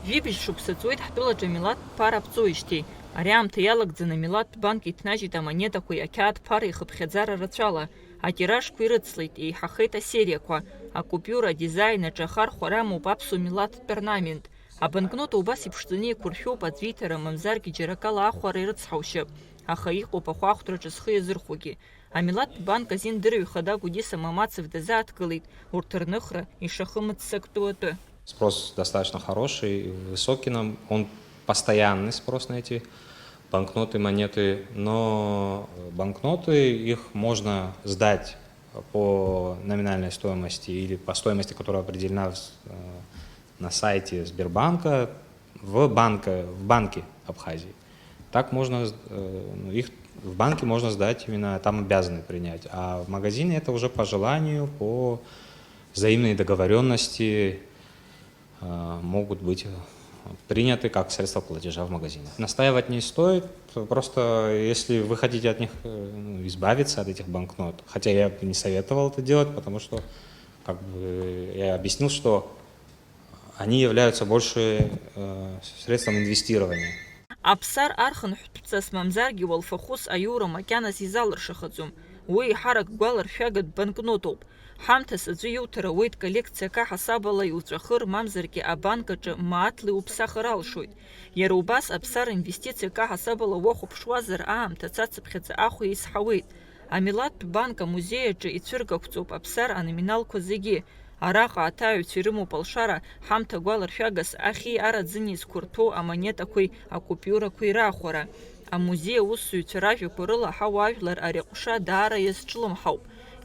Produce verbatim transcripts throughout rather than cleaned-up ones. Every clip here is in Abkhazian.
Жәибжь шықәса ҵуеит ҳтәылаҿы амилаҭтә ԥара аԥҵоижьҭеи. Ари аамҭа иалагӡаны амилаҭтә банк иҭнажьит амонетақәеи ақьаад ԥареи хыԥхьаӡара рацәала. Атиражқәа ирыцлеит, еиҳахеит асериақәа. Акупиура адизайн аҿы ахархәара амоуп аԥсуа милаҭтә орнамент. Абанкнота убас иԥшӡаны еиқәыршәоуп, аӡәы иҭара мамзаргьы џьара акала ахәара ирыцҳаушьап, аха иҟоуп ахәаахәҭраҿы зхы иазырхәогьы. Амилаҭтә банк азин дырҩ хада Гәдиса Мамацев дазааҭгылеит урҭ рныхра ишахымыццактәу атәы. Спрос достаточно хороший, высокий, нам, он постоянный спрос на эти банкноты, монеты, но банкноты, их можно сдать по номинальной стоимости или по стоимости, которая определена в с-, э, на сайте Сбербанка, в банка, в банке Абхазии. Так можно, э, ну, их в банке можно сдать именно, там обязаны принять. А в магазине это уже по желанию, по взаимной договоренности, э, могут быть, э, приняты как средства платежа в магазинах. Настаивать не стоит, просто если вы хотите от них, э, ну, избавиться от этих банкнот, хотя я бы не советовал это делать, потому что, как бы, я объяснил, что они являются больше, э, средством инвестирования. Аԥсар архынҳәтәҵас мамзаргьы уалфахәыс аиура макьаназ изалыршахаӡом. Уи еиҳарак гәаларшәагатә банкнотоуп. Ҳамҭас аӡәы иуҭар ауеит коллекциак аҳасабала иуҵәахыр, мамзаргьы абанк аҿы мааҭла иуԥсахыр алшоит. Иара убас аԥсар инвестициак аҳасабала уахәаԥшуазар, аамҭа цацыԥхьаӡа ахә еизҳауеит. Амилаҭтә банк амузеи аҿы ицәыргақәҵоуп аԥсар аноминалқәа зегьы. Араҟа аҭааҩцәа ирымоуп алшара, ҳамҭа гәаларшәагас ахьи араӡыни зқәырҭәоу амонетақәеи акупиурақәеи раахәара. Амузеи аусзуҩцәа ражәақәа рыла ҳауаажәлар ари аҟәша даара иазҿлымҳауп.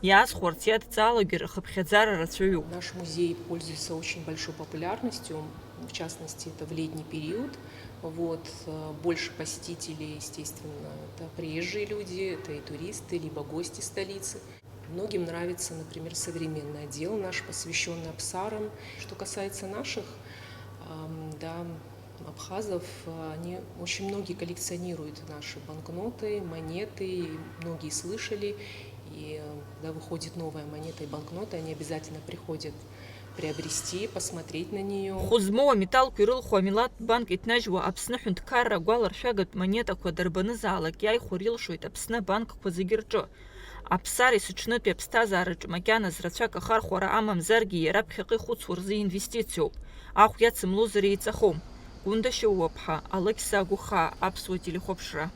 Иаазхәарц иадҵаалогьы рхыԥхьаӡара рацәаҩуп. Наш музей пользуется очень большой популярностью, в частности, это в летний период. Вот, э, больше посетителей, естественно, это приезжие люди, это и туристы, либо гости столицы. Многим нравится, например, современный отдел наш, посвящённый абсарам. Что касается наших, ам, да, абхазов, а, они, очень многие коллекционируют наши банкноты, монеты, и многие слышали. И, э, когда выходит новая монета и банкнота, они обязательно приходят приобрести, посмотреть на неё. Хәы змоу амиталқәа ирылху амилаҭтә банк иҭнажьуа Аԥсны ҳәынҭқарра агәаларшәагатә монетақәа дарбанызаалак иааихәар илшоит Аԥсны абанкқәа зегьы рҿы. Аԥсар есыҽнытәи аԥсҭазаараҿы макьаназ рацәак ахархәара амамзаргьы, иара ԥхьаҟа ихәыцуа рзы инвестициоуп. Ахә иацымлозар еиҵахом. Гәында Шьоуаԥҳа, Алықьса Агәыхаа, Аԥсуа телехәаԥшра.